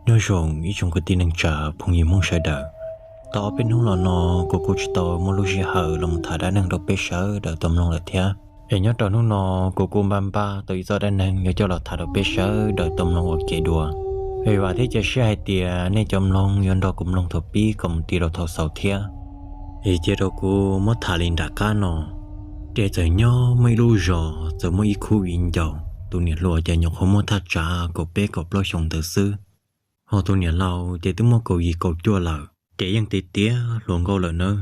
Nyob zoo ib tsoom kwv tij neej tsa phooj ywg Hmoob sawv daws. Tau ob peb hnub los no kuv kuj tsis tau muaj lub sij hawm los mus tham dab neeg rau peb sawv daws tau mloog lawm thiab. Es nyob rau hnub no kuv kuj npaj npaj tau ib txoj dab neeg yuav coj los tham rau peb sawv daws tau mloog ua ke dua. Es vam thiab cia siab hais tias nej cov mloog yuav nrog kuv mloog thaum pib kom mus ti rau thaum xaus thiab. Es cia rau kuv muab tham li nram qab no. Ces txawm nyob muaj ib lub zos txawm muaj ib khub viv ncaus, tus niam hluas ces nyuam qhuav muaj thaj tsam kaum peb kaum plaub xyoos ntawd xwb. Ho tus niam laus ces twb muaj kaum yim kaum cuaj lawm, ces yeej tiav tiav hluas nkauj lawm nawb.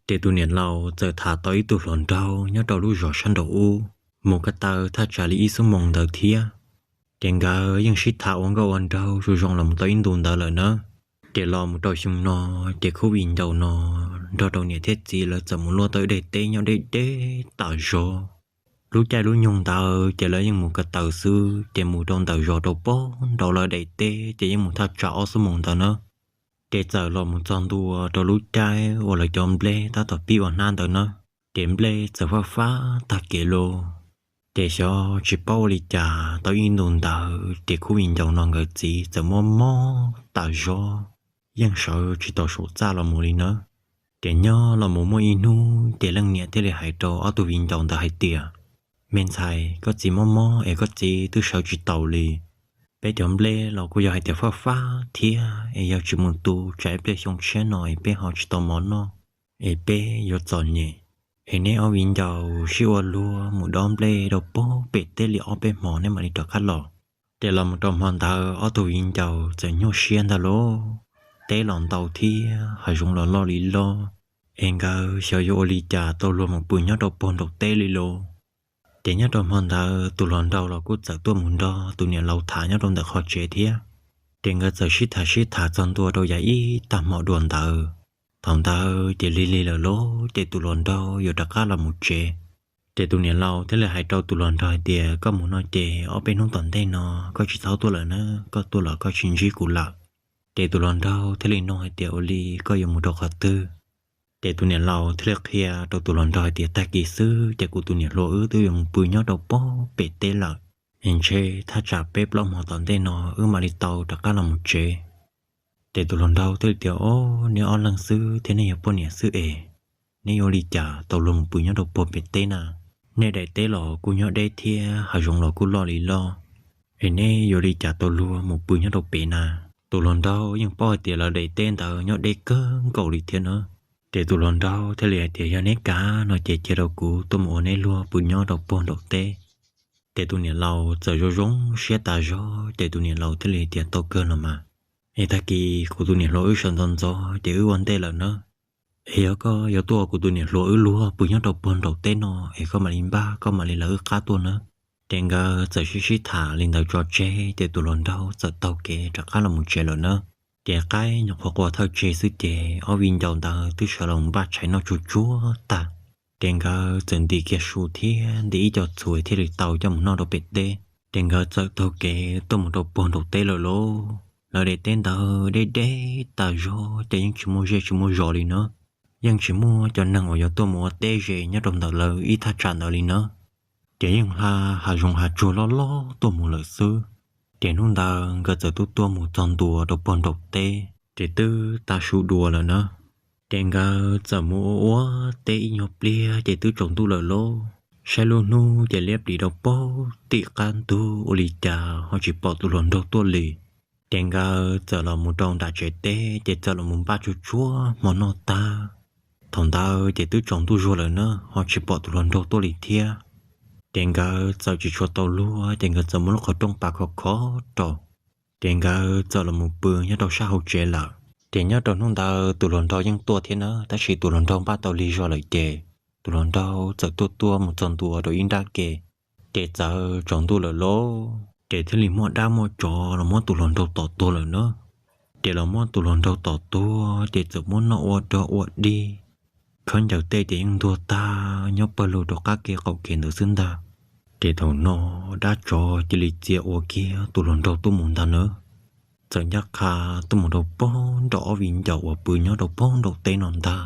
Ces tus niam laus txawm tham tau ib tug hluas nraug nyob rau lub zos sab nraum ub, mus ko taw thaj tsam li ib xuab moos ntawd thiab. Ces nkawd yeej sib tham ua nkauj ua nraug zoo zoo los mus tau ib ntus ntawd lawm nawb. Ces los mus rau xyoo no, ces khub viv ncaus no nrog rau niam thiab txiv lawv txawm mus luaj tau ib daim teb nyob deb deb tas zog. Lub caij lub nyoog ntawd ces lawv yeej mus ko taw xwb, ces mus rau ntawm zos rau pem nraud lawv daim teb ces yeej mus thaj tsam ob xuab moos ntawd na. Ces txawm los mus txog ntua rau lub caij uas lawv cov nplej tab tom pib ua hnab ntawd na, ces nplej txawm faj fab tag kev lauj. Ces xyov tsis paub ua li cas tau ib ntus ntawd ces khub viv ncaus no nkawd txiv txawm mob mob tas zog, yeej sawv tsis tau saum txaj los mus li nawb. Ces nyob los mus muaj ib hnub ces leej niam thiaj li hais rau ob tug viv ncaus ntawd hais tias, me ntxhais, koj txiv mob mob es koj txiv twb sawv tsis taus li. Peb cov nplej los kuj yog hais tias faj fab thiab, es yog tsis mus tu tsam ib pliag xyoo tshiab no es peb ho tsis tau mov noj, es peb yuav txom nyem. Es neb ob viv ncaus sib ua luag mus dob nplej rau pem teb li ob peb hmo neb mam li rov qab los. Ces los mus rau hmo ntawd ob tug viv ncaus txawm nyuaj siab ntag lauj. Teb los ntau thiab hav zoov los loj li loj, es nkawd xyov yuav ua li cas tau luag mus pw nyob rau puag nraum teb li lauj. Ces nyob rau hmo ntawd tus hluas nraug los kuj txawm tuaj mus nrog tus niam laus tham nyob rau ntawm qhov tsev thiab. Ces nkawd txawm sib tham sib tham txog ntua rau yav ib tag hmo dua ntawd. Thaum ntawd ces lig lig lawm lauj, ces tus hluas nraug yuav rov qab los mus tsev. Ces tus niam laus thiaj li hais rau tus hluas nraug hais tias, koj mus no ces ob peb hnub tom ntej no koj tsis txhob tuaj lawm na, koj tuaj los koj tsis ntsib kuv lawm. Ces tus hluas nraug thiaj li nug hais tias, ua li koj yuav mus rau qhov twg? Ces tus niam laus thiaj li qhia rau tus hluas nraug hais tias, tag kis xwb ces kuv tus niam hluas wb twb yuav mus pw nyob rau pem teb lawm, es ntshe thaj tsam peb plaub hmo tom ntej no wb mam li tau rov qab los mus tsev. Ces tus hluas nraug thiaj li tias, o, neb ob leeg xwb thiab neb yog poj niam xwb es, neb yuav ua li cas tau luag mus pw nyob rau puag pem teb na? Nej daim teb los kuj nyob deb thiab hav zoov los kuj loj li loj, es neb yuav ua li cas tau luag mus pw nyob rau pem na? Tus hluas nraug yeej paub hais tias lawv daim teb ntawd nyob deb kawg nkaus li thiab na. Ces tus hluas nraug thiaj li hais tias, yog neb kam no ces cia rau kuv tuaj mus ua neb luag pw nyob rau puag nraum teb. Ces tus niam laus txawm zoo zoo siab tas zog, ces tus niam laus thiaj li tias, tau kawg no mas. Es tag kis kuv tus niam hluas wb sawv ntxov ntxov ces wb ua ntej lawm na. Es yog koj yuav tuaj ua kuv tus niam hluas wb luag pw nyob rau puag nraum teb no, es koj mam li npaj koj mam li lawv wb qab tuaj na. Ces nkawd txawm sib sib tham li ntawd tso tseg, ces tus hluas nraug txawm taug kev rov qab los mus tsev lawm na. Ces qaib nyuam qhuav qua thawj tseg xwb ces ob viv ncaus ntawd twb sawv los npaj tshais noj tsuag tsuag tag. Ces nkawd txawm ntim kiag su thiab ntim ib co txhuv thiaj li tau coj mus noj rau pem teb. Ces nkawd txawm taug kev tuaj mus rau puag nraum teb lawm lauj. Lawv daim teb ntawd deb deb tas zog ces yeej tsis muaj zej tsis muaj zos li na. Yeej tsis muaj cov neeg uas yuav tuaj mus ua teb ze nyob rau ntawm lawv ib thaj tsam ntawd li na. Ces yeej hla hav zoov hav tsuag loj loj tuaj mus lawm xwb. Ces hnub ntawd nkawd txawm tuaj tuaj mus txog ntua rau puag nraum teb, ces twb tav su dua lawm na. Ces nkawd txawm mus ua ua teb ib nyuag pliag ces twb tsaus ntuj lawm lauj. Saib lub hnub ces liab plis rau pem tim qab ntug ua li cas ho tsis pom tus hluas nraug tuaj li. Ces nkawd txawm los mus rau nram tsev teb ces txawm los mus npaj tsuag tsuag hmo noj tag. Thaum ntawd ces twb tsaus ntuj zuag lawm na ho tsis pom tus hluas nraug tuaj li thiab. Ces nkawd txawm tsis tshua tau luag ces nkawd txawm muab lub qhov rooj pav khov khov rau. Ces nkawd txawm los mus pw nyob rau sab hauv tsev lawm. Ces nyob rau hnub ntawd tus hluas nraug yeej tuaj thiab na, tab sis tus hluas nraug npaj tau lig zog lawm ces tus hluas nraug txawm tuaj tuaj mus txog ntua rau ib nrab ke. Ces txawm tsaus ntuj lawm lauj, ces thiaj li muaj dab muaj tsov los muab tus hluas nraug tom tuag lawm na. Ces los muab tus hluas nraug tom tuag ces txawm muab noj ua dog ua dig, khaub ncaws tej ces yeej ntuag tag nyob pawg lug rau qab kev qaum kev ntawd xwb ntag. Ces thaum no dab tsov cia li txia ua kiag tus hluas nraug tuaj mus ntag na. Txawm ncaj qha tuaj mus rau pem nraum ob viv ncaus uas pw nyob rau pem nraum teb no ntag.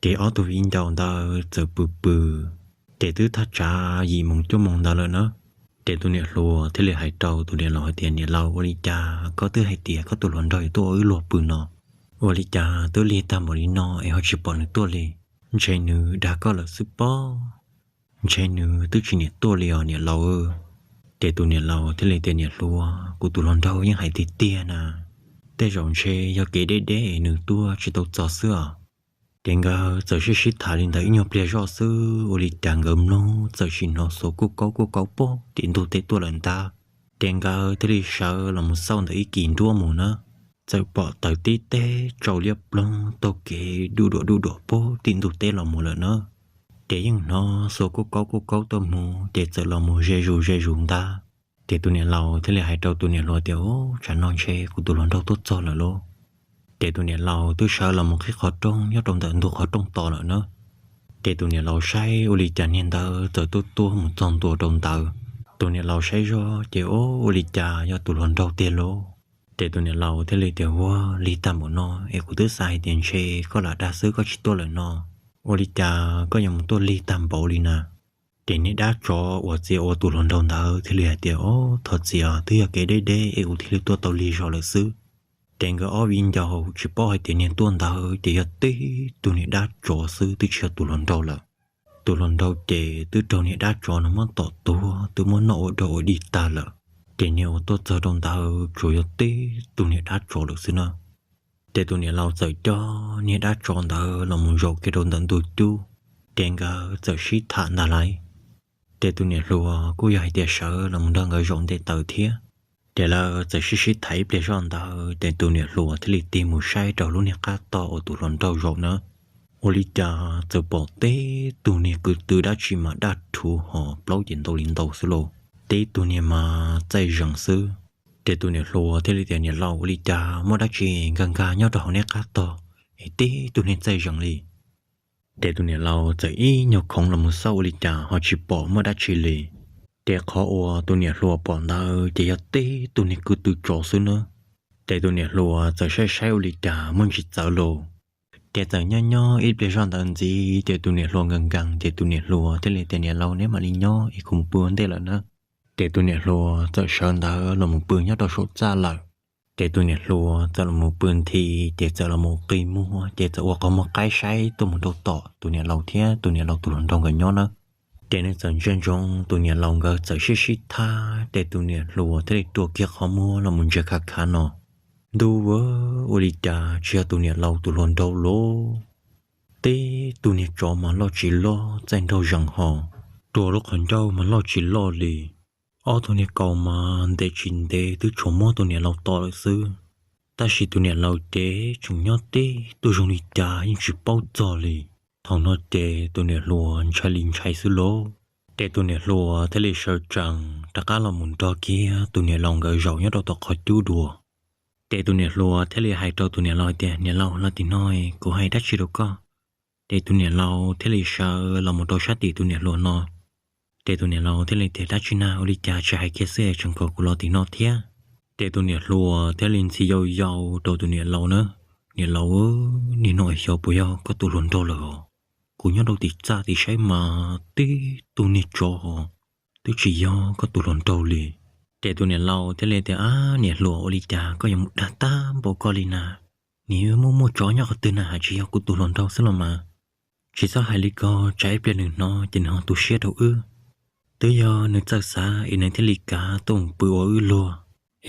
Ces ob tug viv ncaus ntawd txawm pw pw, ces twb thaj tsam yim moos cuaj moos ntawd lawm na. Ces tus niam hluas thiaj li hais rau tus niam laus hais tias, Niam laus, ua li cas koj twb hais tias koj tus hluas nraug yuav tuaj ua wb luag pw no, ua li cas twb lig tag npaum li no es ho tsis pom nws tuaj li? Ntshe nws dag koj lawm xwb pob. Ntshe nws twb tsis niam tuaj li os niam laus. Ces tus niam laus thiaj li tias, Niam hluas, kuv tus hluas nraug yeej hais tiag tiag na, tej zaum ntshe yog kev deb deb es nws tuaj tsis tau txog xwb os. Ces nkawd txawm sib sib tham li ntawd ib nyuag pliag zoj xwb, ua li cas nkawd mloog txawm sim hnov xuav kuj kaub kuj kaub puag tim ntug teb tuaj lawm ntag. Ces nkawd thiaj li sawv los mus xauj ntawm ib kis nruab mus na, txawm pom taws tib teg tsau liab ploog taug kev duj duam duj duam puag tim ntug teb los mus lawm na. Ces yeej hnov xuav kuj kaub kuj kaub tuaj mus ces txawm los mus ze zus ze zus ntag. Ces tus niam laus thiaj li hais rau tus niam hluas tias, Ub, tsam no ntshe kuv tus hluas nraug tuaj txog lawm lauj. Ces tus niam laus twb sawv los mus qhib qhov rooj nyob rau ntawm ntug qhov rooj tos lawm na. Ces tus niam laus saib ua li cas niag ntawd txawm tuaj tuaj mus txog ntua rau ntawd. Tus niam laus saib zoj ces, Ub, ua li cas yog tus hluas nraug tiag lauj. Ces tus niam laus thiaj li tias, Ua li tag npaum no es kuv twb xav hais tias ntshe koj lam dag xwb koj tsis tuaj lawm no, ua li cas koj yuav mus tuaj lig tag npaum li na? Ces niag dab tsov uas txia ua tus hluas nraug ntawd thiaj li hais tias, Ob, thov txim os, twb yog kev deb deb es kuv thiaj li tuaj tau lig zog lawm xwb. Ces nkawd ob viv ncaus tsis paub hais tias niag tuaj ntawd ces yog tib tug niag dab tsov xwb twb tsis yog tus hluas nraug lawm. Tus hluas nraug ces twb raug niag dab tsov no muab tom tuag twb muab noj ua dog ua dig tag lawm. Ces niag uas tuaj txog rau ntawd tsuas yog tib tug niag dab tsov lawm xwb na. Ces tus niam laus txawm coj niag dab tsov ntawd los mus zaum kiag rau ntawm ntug cub, ces nkawd txawm sib tham ntag lauj. Ces tus niam hluas kuj yog hais tias sawv los mus nrog nkawd zaum nte taws thiab. Ces lawv txawm sib sib tham ib pliag zoj ntawd ces tus niam hluas thiaj li tig mus saib rau lub niag qab tog uas tus hluas nraug zaum na. Ua li cas txawm pom tib tug niag kwv tw dab tsi mas daj rhuv ho plaub ces ntau li ntau xwb lauj, tib tug niag mas txaij zees xwb. Ces tus niam hluas thiaj li tias, Niam laus, ua li cas muaj dab tsi nkag nkag nyob rau hauv neb qab tog es tib tug niag txaij zees li? Ces tus niam laus txawm ib nyuag khoov los mus xauj ua li cas ho tsis pom muaj dab tsi li. Ces qhov uas tus niam hluas pom ntawd ces yog tib tug niag kwv tw tsov xwb nawb. Ces tus niam hluas txawm saib saib ua li cas muaj ntsis txawv lauj. Ces txawm nyob nyob ib pliag zoj ntawd ntxiv ces tus niam hluas nkees nkees ces tus niam hluas thiaj li tias, Niam laus, neb mam li nyob es kuv mus pw ua ntej lawm na. Ces tus niam hluas txawm sawv ntawd los mus pw nyob rau saum txaj lawm. Ces tus niam hluas txawm los mus pw nthi, ces txawm los mus qi muag, ces txawm ua qhov muag qaib saib tuaj mus rau tom tus niam laus thiab tus niam laus tus hluas nraug nkawd nyob na. Ces nws txawm ntsia ntsoov tus niam laus nkawd txawm sib sib tham, ces tus niam hluas thiaj li rua kiag qhov muag los mus ntsia khav khav no. Ntuj aw, ua li cas tsis yog tus niam laus tus hluas nraug lauj? Tib tug niag tsov mas loj tsis loj, txaij nraug zees ho, rua lub qhov ncauj mas loj tsis loj li. Ob tug niag kaus mas ntev tsis ntev twb tshuav muab tus niam laus tom lawm xwb. Tab sis tus niam laus ces tseem nyob tib tug zoo li cas yeej tsis paub txog li. Thaum no ces tus niam hluas ntshai li ntshai xwb lauj. Ces tus niam hluas thiaj li sawv tsees rov qab los mus nrog kiag tus niam laus nkawd zaum nyob rau tom qhov cub dua. Ces tus niam hluas thiaj li hais rau tus niam laus hais tias, Niam laus, los tim no kuv hais dab tsi rau koj. Ces tus niam laus thiaj li sawv los mus rau sab tim tus niam hluas no. Ces tus niam laus thiaj li tias, Dab tsi na, ua li cas tsis hais kiag xwb es tseem kom kuv los tim no thiab? Ces tus niam hluas thiaj li ntxhi yau yau rau tus niam laus na, Niam laus, niag no xyov puas yog koj tus hluas nraug lawm os? Kuv nyob rau tim txaj tim saib mas tib tug niag tsov ho, twb tsis yog koj tus hluas nraug li. Ces tus niam laus thiaj li tias, Ab, niam hluas, ua li cas koj yuav mus dag tag npaum koj li na? Nws muaj muaj tsov nyob qhov twg na, hais tsis yog kuv tus hluas nraug xwb los mas. Tsis txhob hais li ko, tsam ib pliag nws hnov ces nws ho tu siab rau wb. Twb yog nws txawj xav es nws thiaj li kav tuaj mus pw ua wb luag.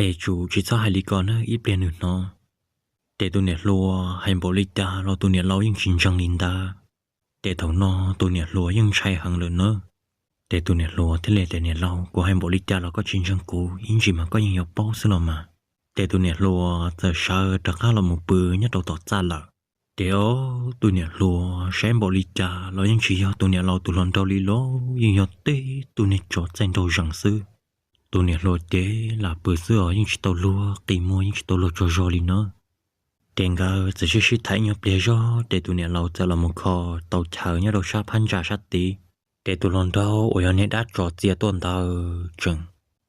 Es tsum tsis txhob hais li ko na, ib pliag nws hnov. Ces tus niam hluas hais npaum li cas los tus niam laus yeej tsis ntseeg li ntawd. Ces thaum no tus niam hluas yeej ntshai heev lawm na. Ces tus niam hluas thiaj li tias, Niam laus, kuv hais npaum li cas los koj tsis ntseeg kuv, ib ntsis mas koj yeej yuav paub xwb los mas. Ces tus niam hluas txawm sawv rov qab los mus pw nyob rau tom txaj lawm. Ces ob tug niam hluas saib npaum li cas los yeej tsis yog tus niam laus tus hluas nraug li lauj, yeej yog tib tug niag tsov txaij nraug zees xwb. Tus niam hluas ces lam pw xwb os, yeej tsis tau luag qi muag, yeej tsis tau luag tsaug zog li na. Ces nkawd txawm sib sib tham ib nyuag pliag zog ces tus niam laus txawm los mus kho tau chaw nyob rau sab phab ntsa sab tid. Ces tus hluas nraug uas yog niag dab tsov txia tuaj ntawd tseem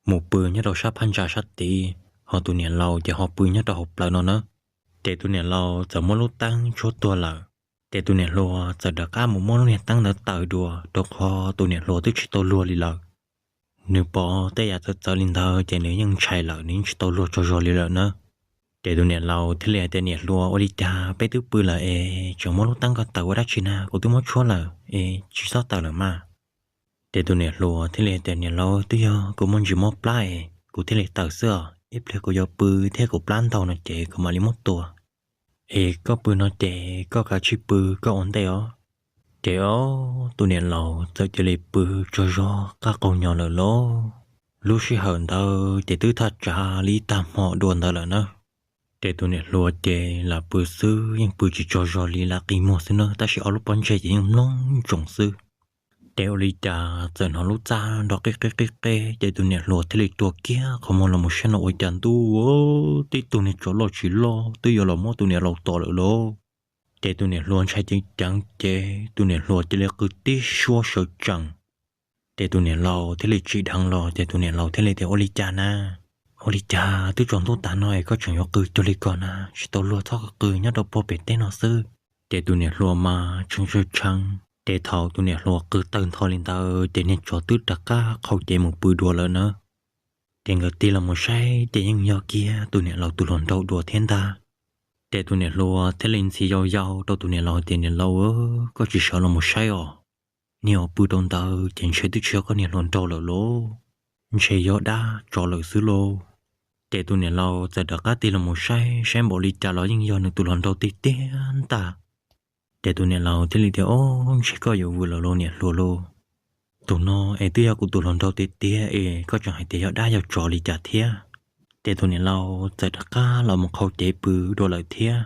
mus pw nyob rau sab phab ntsa sab tid, ho tus niam laus ces ho pw nyob rau hauv plawv no na. Ces tus niam laus txawm muab lub teeb tshuab tuag lawm. Ces tus niam hluas txawm rov qab mus muab lub niag teeb ntawd taws dua, rau qhov tus niam hluas twb tsis tau luag li lawm. Nws pom tej yam txawv txawv li ntawd ces nws yeej ntshai lawm, nws yeej tsis tau luag tsaug zog li lawm na. Ces tus niam laus thiaj li hais tias, Niam hluas, ua li cas peb twb pw lawm es tseem muab lub teeb ko taws ua dab tsi na? Kuv twb muab tshuab lawm es tsis txhob taws lawm mas. Ces tus niam hluas thiaj li tias, Niam laus, twb yog kuv muaj ntsis mob plab es kuv thiaj li taws xwb os. Ib pliag kuv yuav pw thiab kuv plab ntau no ces kuv mam li muab tua. Es koj pw no ces koj kav tsij pw koj ua ntej os. Ces o, tus niam laus txawm cia li pw tsaug zog qab qaug nyo lawm lauj. Lub sij hawm ntawd ces twb thaj tsam li ib tag hmo dua ntawd lawm na. Ces tus niam hluas ces lam pw xwb, yeej pw tsis tsaug zog li, lam qi muag xwb na, tab sis ob lub pob ntseg ces yeej mloog ntsoov xwb. Ces ua li cas txawm hnov lub txaj nrov qib qib qib qeb, ces tus niam hluas thiaj li rua kiag qhov muag los mus saib no ua cas ntuj, tib tug niag tsov loj tsis loj twb yuav los muab tus niam laus tom lawm lauj. Ces tus niam hluas ntshai ceev ceev ces tus niam hluas cia li qw tib suab sawv tsees. Ces tus niam laus thiaj li tsim dheev los, ces tus niam laus thiaj li tias, Ua li cas na? Ua li cas twb tsaus ntuj tas no es koj tseem yuav qw cuag li ko na? Tsis tau luag, txhob qw, nyob rau puag pem teb no xwb. Ces tus niam hluas mas tshee tshee tshee, ces thaum tus niam hluas qw tawg ntho li ntawd ces niag tsov twb rov qab qhau cev mus pw dua lawm na. Ces nkawd tig los mus saib ces yeej yog kiag tus niam laus tus hluas nraug dua thiab ntag. Ces tus niam hluas thiaj li ntxhi yau yau rau tus niam laus tias, Niam laus, koj tsis sawv los mus saib os. Niag uas pw rau ntawd ces ntshe twb tsis yog koj niag hluas nraug lawm lauj, ntshe yog dab tsov lawm xwb lauj. Ces tus niam laus txawm rov qab tig los mus saib, saib npaum li cas los yeej yog nws tus hluas nraug tiag tiag ntag. Ces tus niam laus thiaj li tias, Ob, ntshe koj yuav vwm lawm lauj niam hluas lauj. Tus no es twb yog kuv tus hluas nraug tiag tiag es koj tseem hais tias yog dab yog tsov li cas thiab? Ces tus niam laus txawm rov qab los mus qhau cev pw dua lawm thiab.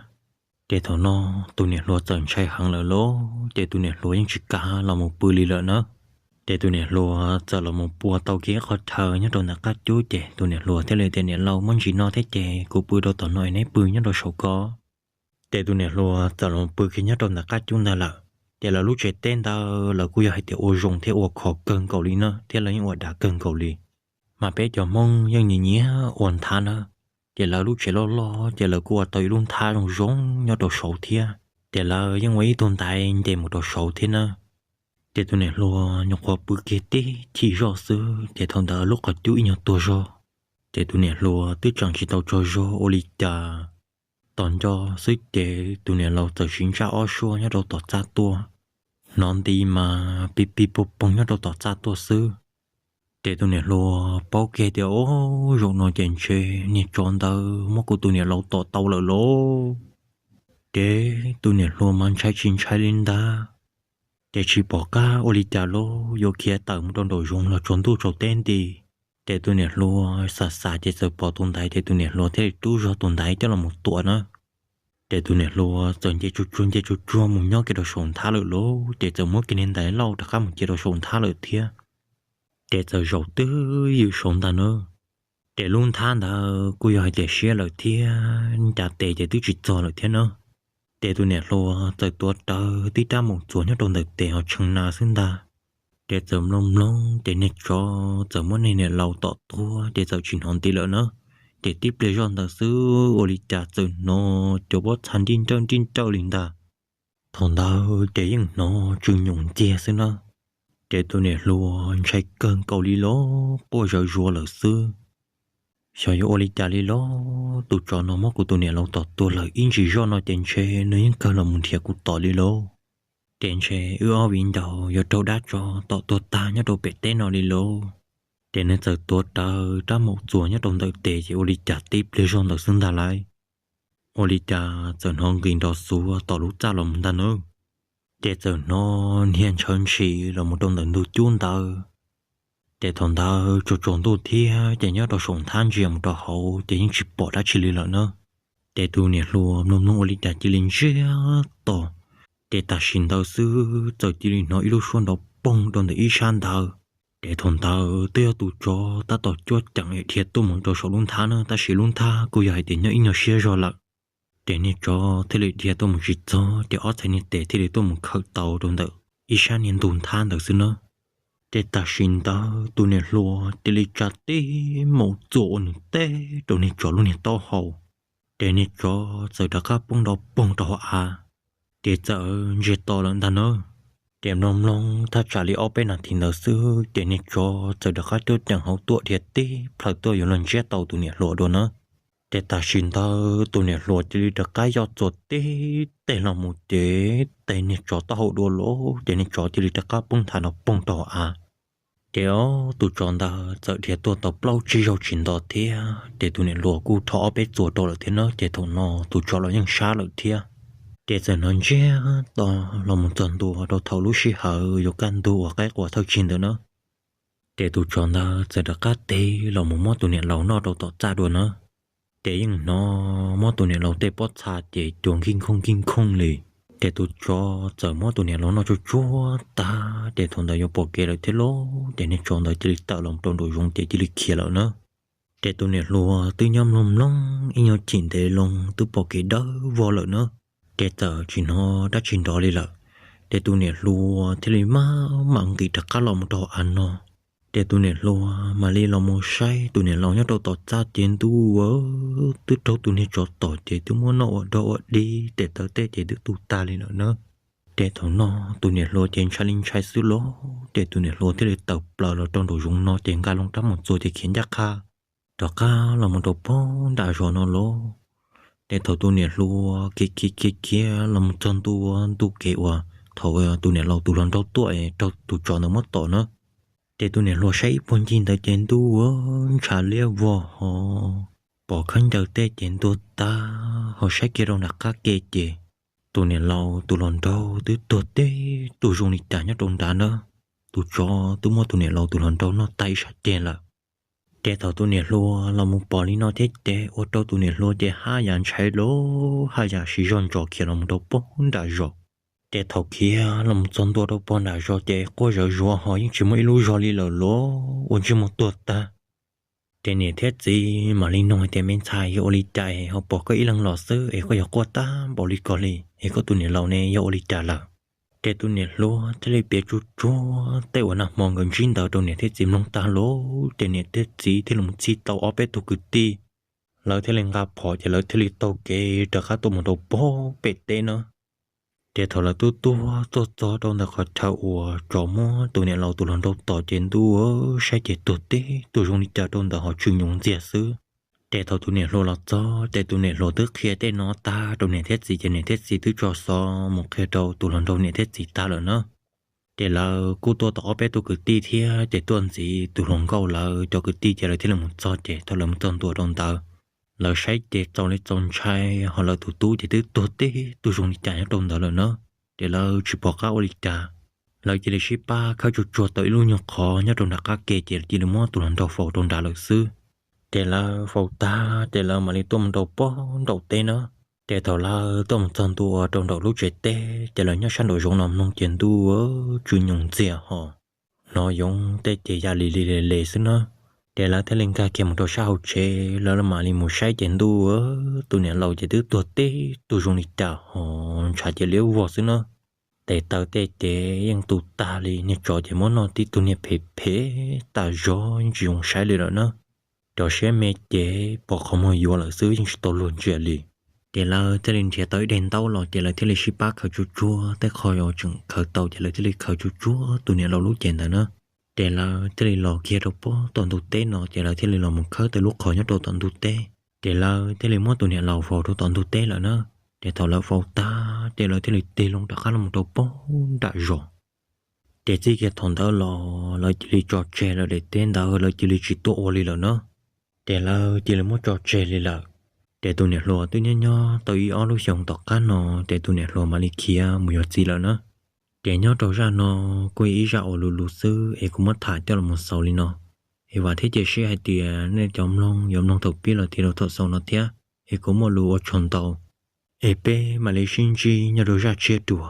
Ces thaum no tus niam hluas txawm ntshai heev lawm lauj, ces tus niam hluas yeej tsis kam los mus pw li lawm na. Ces tus niam hluas txawm los mus pua tau kiag ib qho chaw nyob rau ntawm qab cub, ces tus niam hluas thiaj li tias, Niam laus, muaj ntsis no thiab ces kuv pw rau tom no es neb pw nyob rau saum ko. Ces tus niam hluas txawm los mus pw kiag nyob rau ntawm qab cub ntawd lawm. Ces lawv lub tsev teb ntawd lawv kuj yog hais tias ua zoo thiab ua khov kawg nkaus li na, thiab lawv yeej ua dav kawg nkaus li. Mas peb cov Hmoob yeej nyiam nyiam ua nthab na, ces lawv lub tsev loj loj ces lawv kuj ua tau ib lub nthab zoo zoo nyob rau saud thiab. Ces lawv yeej ua ib tug ntaiv nce mus rau saud thiab na. Ces tus niam hluas nyuam qhuav pw kiag tib chim zoj xwb ces thaum ntawd lub qhov cub ib nyuag tuag zog. Ces tus niam hluas twb tseem tsis tau tsaug zog ua li cas, tos nco xwb ces tus niam laus txawm siv ntsaj ob suab nyob rau tom txaj tuaj. Hnov nti mas pig pig poog poog nyob rau tom txaj tuaj xwb. Ces tus niam hluas paub kiag tias, Ob, zaum no ces ntshe niag tsov ntawd muab kuv tus niam laus tom tau lawm lauj. Ces tus niam hluas mas ntshai tsis ntshai li ntag, ces tsis pom qab ua li cas lauj, yuav khiav tawm mus rau nraum zoov los tsaus ntuj tsaus teb nti. Ces tus niam hluas xav xav ces txawm pom tus ntaiv, ces tus niam hluas thiaj li rub zog tus ntaiv coj los mus tuam na. Ces tus niam hluas txawm nce tsuag tsuag nce tsuag tsuag mus nyob kiag rau saum nthab lawm lauj, ces txawm muab kiag niag ntaiv lauj rov qab mus cia rau saum nthab lawm thiab. Ces txawm zaum twj ywm saud ntag na. Ces lub nthab ntawd kuj yog hais tias siab lawm thiab, ncav tes ces twb tsis txog lawm thiab na. Ces tus niam hluas txawm tuav rawv tib rab maum txuas nyob rau ntawm tes ho tshee na xwb ntag. Ces txawm mloog mloog ces niag tsov txawm muab niag niam laus tom tuag ces txawm tsis hnov nti lawm na. Ces tib pliag zoj ntawd xwb ua li cas txawm hnov cov pob txha nrij nrawj nrij nrawj li ntag. Thaum ntawd ces yeej hnov tsw nyoos nciag xwb na. Ces tus niam hluas ntshai kawg nkaus li los quaj zawv zuav lawm xwb. Xyov yuav ua li cas li los, tus tsov no muab kuv tus niam laus tom tuag lawm ib ntsis zoj no ces ntshe nws yeej kawg los mus nrhiav kuv tom li lauj. Ces ntshe wb ob viv ncaus yuav raug dab tsov tom tuag tag nyob rau pem teb no li lauj. Ces nws txawm tuav rawv rab maum txuas nyob rau ntawm tes ces ua li cas tib pliag zog ntawd xwb ntag lauj, ua li cas txawm hnov nqis nrov xuav tom lub txaj los mus ntag nawb. Ces txawm hnov niag ntshaw ntshis los mus rau ntawm ntug cub ntawd. Ces thaum ntawd tsaus tsaus ntuj thiab ces nyob rau saum nthab ntsia mus rau hauv ces yeej tsis pom dab tsi li lawm na. Ces tus niam hluas mloog mloog ua li cas cia li ntsiag to. Ces tam sim ntawd xwb txawm cia li hnov ib lub suab nrov poog rau ntawm ib sab ntawd. Ces thaum ntawd twb yog tus tsov tab tom cuab ceev dhia tuaj mus rau saum lub nthab na, tab sis lub nthab kuj yog hais tias nyob ib nyuag siab zog lawm. Ces niag tsov thiaj li dhia tuaj mus tsis txog ces ob txhais niag tes thiaj li tuaj mus khawm tau rau ntawm ib sab niag ntug nthab ntawd xwb na. Ces tam sim ntawd tus niam hluas cia li tsa tib maum txuas ua nws teb rau niag tsov lub niag taub hau. Ces niag tsov txawm rov qab poob nrov poog rau hauv av, ces txawm ntsiag to lawm ntag nawb. Ces mloog mloog thaj tsam li ob peb nas this ntawd xwb ces niag tsov txawm rov qab tuaj ceem hauv tuaj dhia tib plhaws tuaj yuav los ntsiab tau tus niam hluas dua na. Ces tam sim ntawd tus niam hluas cia li rov qab yoj txuas tib teg los mus ces tes niag tsov taub hau dua lawm ces niag tsov cia li rov qab poob nthav no poob rau av. Ces ob tus tsov ntawd txawm dhia tuaj tau plaub tsib zaug tsis nto thiab ces tus niam hluas kuj rho ob peb txuas rau lawm thiab na ces thaum no tus tsov los yeej sab lawm thiab. Ces txawm hnov ntsiag to los mus txog ntua rau thaum lub sij hawm yuav kaj ntug uas qaib qua thawj tsig ntawd na. Ces tus tsov ntawd txawm rov qab tig los mus muab tus niam laus noj rau tom txaj dua na. Ces yeej hnov muab tus niam laus tej pob txha ces cua nkij nkhooj nkij nkhooj li. Ces tus tsov txawm muab tus niam laus noj tsuj tsuag tag ces thaum ntawd yuav pom kev lawm thiab lauj ces niag tsov ntawd cia li tawm los rau nraum zoov ces cia li khiav lawm na. Ces tus niam hluas twb nyob mloog mloog ib nyuag chim ntev loo twb pom kev dawb vog lawm na. Ces txawm tsis hnov dab tsi nrov li lawm. Ces tus niam hluas thiaj li maj mam nqis rov qab los mus rau av no. Ces tus niam hluas mam li los mus saib tus niam laus nyob rau tom txaj ces ntuj, twb raug tus niag tsov tom ces twb muab noj ua dog ua dig tes taw tej ces twb tu tag li lawm na. Ces thaum no tus niam hluas ces ntshai li ntshai xwb lauj ces tus niam hluas thiaj li tawm plaws los rau nraum zoov no ces nqa loo rab mus txuas ces khiav ncaj qha rov qab los mus rau pog nram zos no lauj. Ces thaum tus niam hluas khiav khiav khiav khiav los mus txog ntua ntu kev uas thaum tus niam laus tus hluas nraug tuaj es raug tus tsov ntawd muab tom na, ces tus niam hluas saib ib puag ncig ntawd ces ntuj, ntshav liab vog ho pom khaub ncaws tej ces ntuag tag ho saib kiag rau nram qab ke ces tus niam laus tus hluas nraug twb tuag tib tug zoo li cas nyob rau nrad na. Tus tsov twb muab tus niam laus tus hluas nraug noj tag ib sab ceg lawm. Ces thaum tus niam hluas los mus pom li no thiab ces ua rau tus niam hluas ces haj yam ntshai lawm haj yam siv zog ntsos khiav los mus rau pog nram zos. Ces thaum khiav los mus txog ntua rau pog nram zos ces quaj zawv zuav ho yeej tsis muaj ib lub zog li lawm lauj, ua ntsej muag tuag tag. Ces niam thiab txiv mam li nug hais tias me ntxhais, yog ua li cas ho pom koj ib leeg los xwb es koj yuav quaj tag npaum li ko li es koj tus niam laus ne yog ua li cas lawm? Ces tus niam hluas thiaj li piav tsuj tsuag tej uas nag hmo nkawd ntsib ntawd rau niam thiab txiv mloog tag lauj ces niam thiab txiv thiaj li mus txhij tau ob peb tug kwv tij, lawv thiaj li nqa phom ces lawv thiaj li taug kev rov qab tuaj mus rau pog pem teb na. Ces thaum lawv tuaj tuaj txog txog rau ntawm qhov chaw uas tsov muab tus niam laus tus hluas nraug tom ces ntuj, saib ces tuag tib tug zoo li cas rau ntawd ho tsw nyoos ntxiag xwb. Ces thaum tus niam hluas los txog ces tus niam hluas twb qhia tej no tag rau niam thiab txiv ces niam thiab txiv twb tso xov mus qhia rau tus hluas nraug niam thiab txiv tag lawm na. Ces lawv kuj tuaj tau ob peb tug kwv tij thiab ces tuaj ntxiv tus hluas nkauj lawv cov kwv tij ces lawv thiaj li mus txog ces thaum lawv mus txog ntua rau ntawd, lawv saib ces txaus li txaus ntshai ho lawv tus tub ces twb tuag tib tug zoo li cas nyob rau ntawd lawm na. Ces lawv tsis pom qab ua li cas, lawv cia li sib pab khawb tsuag tsuag tau ib lub nyuag qhov nyob rau nram qab ke ces cia li muab tus hluas nraug faus rau nrad lawm xwb. Ces lawv faus tag ces lawv mam li tuaj mus rau pog nraum teb na. Ces thaum lawv tuaj mus txog ntua rau nraum lub tsev teb ces lawv nyob sab nraum zoov no mloog ces ntuj, tsw nyoos ntxiag ho hnov yoov tej ces ya li li le le xwb na. Ces lawv thiaj li nkag kiag mus rau sab hauv tsev, lawv mam li mus saib ces ntuj, tus niam laus ces twb tuag tib tug zoo li cas ho ntshav ces liab vog xwb na. Tes taw tej ces yeej tu tag li, niag tsov ces muab noj tib tug niag phem phem tas zog yeej tsis zoo saib li lawm na. Cov siab me ces pom qhov muag yuav lawm xwb yeej tsis tau luag ntsia li. Ces lawv thiaj li nrhiav tau ib daim ntaub los ces lawv thiaj li sib pab khaws tsuag tsuag tej qho uas tseem khaws tau ces lawv thiaj li khaws tsuag tsuag tus niam laus lub cev ntawd na. Ces lawv thiaj li los kiag rau pog tom ntug teb no ces lawv thiaj li los mus khawb tau lub qhov nyob rau tom ntug teb. Ces lawv thiaj li muab tus niam laus faus rau tom ntug teb lawm na. Ces thaum lawv faus tag ces lawv thiaj li tig loo rov qab los rau pog nram zos. Ces txij kiag thaum ntawd los lawv cia li tso tseg lawv daim teb ntawd, lawv cia li tsis tuaj ua li lawm na. Ces lawv cia li muab tso tseg li lawm. Ces tus niam hluas twb nyob nyob tau ib ob lub xyoos tom qab no, ces tus niam hluas mam li khiav mus yuav txiv lawm na. Ces nyob rau zaj no kuj ib zaj uas lus lus xwb es kuv muab tham coj los xaus li no. Es vam thiab cia siab hais tias nej cov mloog yuav mloog thaum pib los thiab rau thaum xaus no thiab, es kuv muaj lus ua tsaug ntau. Es peb mam li sib ntsib nyob rau zaj tshiab dua.